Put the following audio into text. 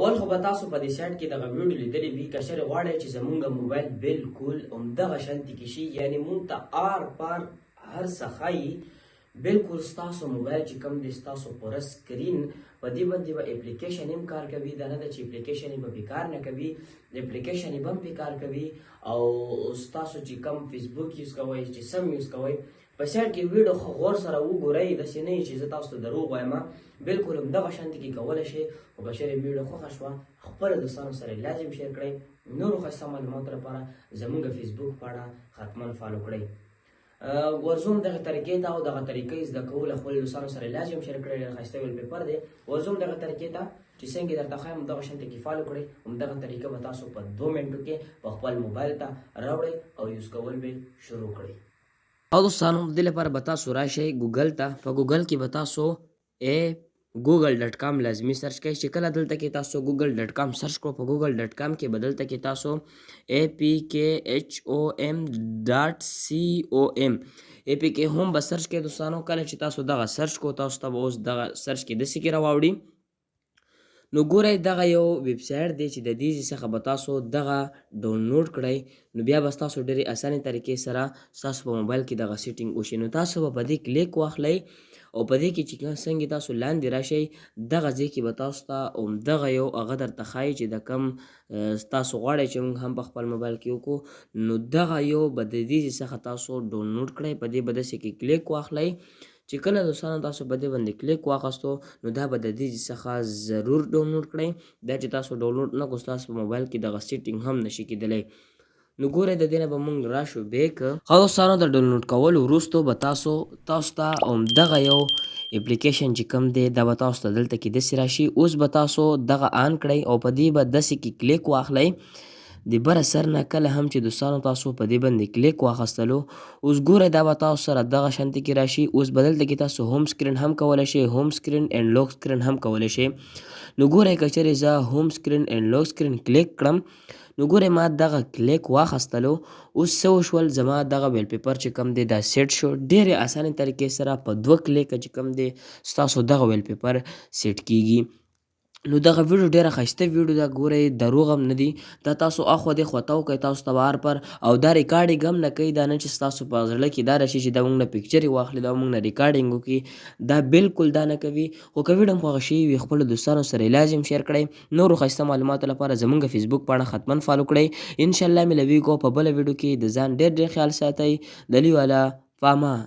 اول خو به تاسو په دې سایټ کې دغه ویډیو لیدلې وي. که چېرې غواړئ چې زمونږ موبایل بالکل همدغه شانتې کې شي، یعنې مونږ ته آر پار هر څه ښایي، بالکل ستاسو موبایل چې کوم دی، ستاسو پوره سکرین په دې باندې به اپلیکیشن هم کار کوي. دا نه ده چې اپلیکیشن به پې کار نه کوي، اپلیکیشن به هم پې کار کوي. او ستاسو چې کوم فیسبوک یوز کوئ، چې سم یوز کوئ، په سایټ کې ویډیو ښه غور سره وګورئ. داسې نه چې زه تاسو ته دروغ وایم، بالکل همدغه شانتې کې کولی شئ. خو که چېرې ویډیو خوښه شوه، خپلو دوستانو سره لازم شیر کړئ. نورو ښایسته معلوماتو لپاره زموږ فیسبوک پاڼه حتما فالو کړئ. ورزوم دغه طریقې ته، او دغه طریقې زده کول خپل دوستانو سره لازم شیر کړئ. ډېر ښایسته ویل پیپر دی. ورزوم دغه طریقې ته چې څنګه درته ښایم، همدغه شانتې کې فالو کړئ. همدغه طریقه به تاسو په 2 منټو کې په خپل موبایل ته راوړئ او یوز کول به شروع کړئ. او دوستانو، د دې لپاره به تاسو راشئ ګوګل ته. په ګوګل کې به تاسو ګوګل.com لازمي سرچ کړئ. چې کله دلته کې تاسو ګوګل.com سرچ کړو، په ګوګل.com کې به دلته کې تاسو aPKHOM.com، APK home به سرچ کړئ. دوستانو، کله چې تاسو دغه سرچ کو، تاسو ته به اوس دغه سرچ کې داسې کې راواوړي. نو ګورئ، دغه یو ویب سایټ دی چې د دې څخه به تاسو دغه ډاونلوډ کړئ، نو بیا به تاسو ډېرې اسانې طریقې سره ستاسو په موبایل کې دغه سیټینګ وشي. نو تاسو به په دې کلیک واخلئ او په دې کې چې څنګه تاسو لاندې راشئ، دغه ځای کې به تاسو ته همدغه یو هغه درته ښایي چې د کم تاسو غواړئ چې موږ هم په خپل موبایل کې وکړو. نو دغه یو به د دې څخه تاسو ډاونلوډ کړئ. په دې به داسې کې کلیک واخلئ. چې کله دوستانو تاسو په دې باندې کلیک واخستو، نو دا به د دې څخه ضرور ډاونلوډ کړئ. دا چې تاسو ډاونلوډ نه کو، تاسو په موبایل کې دغه سیټینګ هم نشي کېدلی. نو ګورئ، د دې نه به مونږ راشو بیک. ښه دوستانو، د ډاونلوډ کولو وروسته به تاسو ته همدغه یو اپلیکیشن چې کوم دی، دا به تاسو ته دلته کې داسې راشي. اوس به تاسو دغه آن کړئ او په دې به داسې کې کلیک واخلئ د بره سر نه. کله هم چې دوستانو تاسو په دې باندې کلیک واخستلو، اوس ګورئ، دا به تاسو سره دغه شانتې کې راشي. اوس به دلته کې تاسو هوم سکرین هم کولی شئ، هوم سکرین اینډ لوک سکرین هم کولی شئ. نو ګورئ، که چېرې زه هوم سکرین اینډ لوک سکرین کلیک کړم، نو ګورئ، ما دغه کلیک واخستلو، اوس څه وشول؟ زما دغه ویل پیپر چې کوم دی، دا سیټ شو. ډېرې اسانې طریقې سره په دوه کلیکه چې کوم دی، ستاسو دغه ویل پیپر سیټ کیږي. نو دغه ویډیو ډیره ښایسته ویډیو ده. ګورئ، دروغ هم نه دي. دا تاسو اخوا دې خوا ته وکړئ، تاسو ته به هر پر او دا ریکارډینګ هم نه کوي. دا نه چې ستاسو په زړه کې دا راشي چې دا موږ نه پکچرې واخلي، دا موږ نه ریکارډینګ وکړي، دا بالکل دا نه کوي. خو که ویډیو هم خوښه شوې وي، خپلو دوستانو سره لازم شیر کړئ. نورو ښایسته معلوماتو لپاره زمونږ فیسبوک پاڼه حتما فالو کړئ. انشاءالله ملویږو په بله ویډیو کې. د ځان ډېر ډېر خیال ساتئ. د لي والا فامان.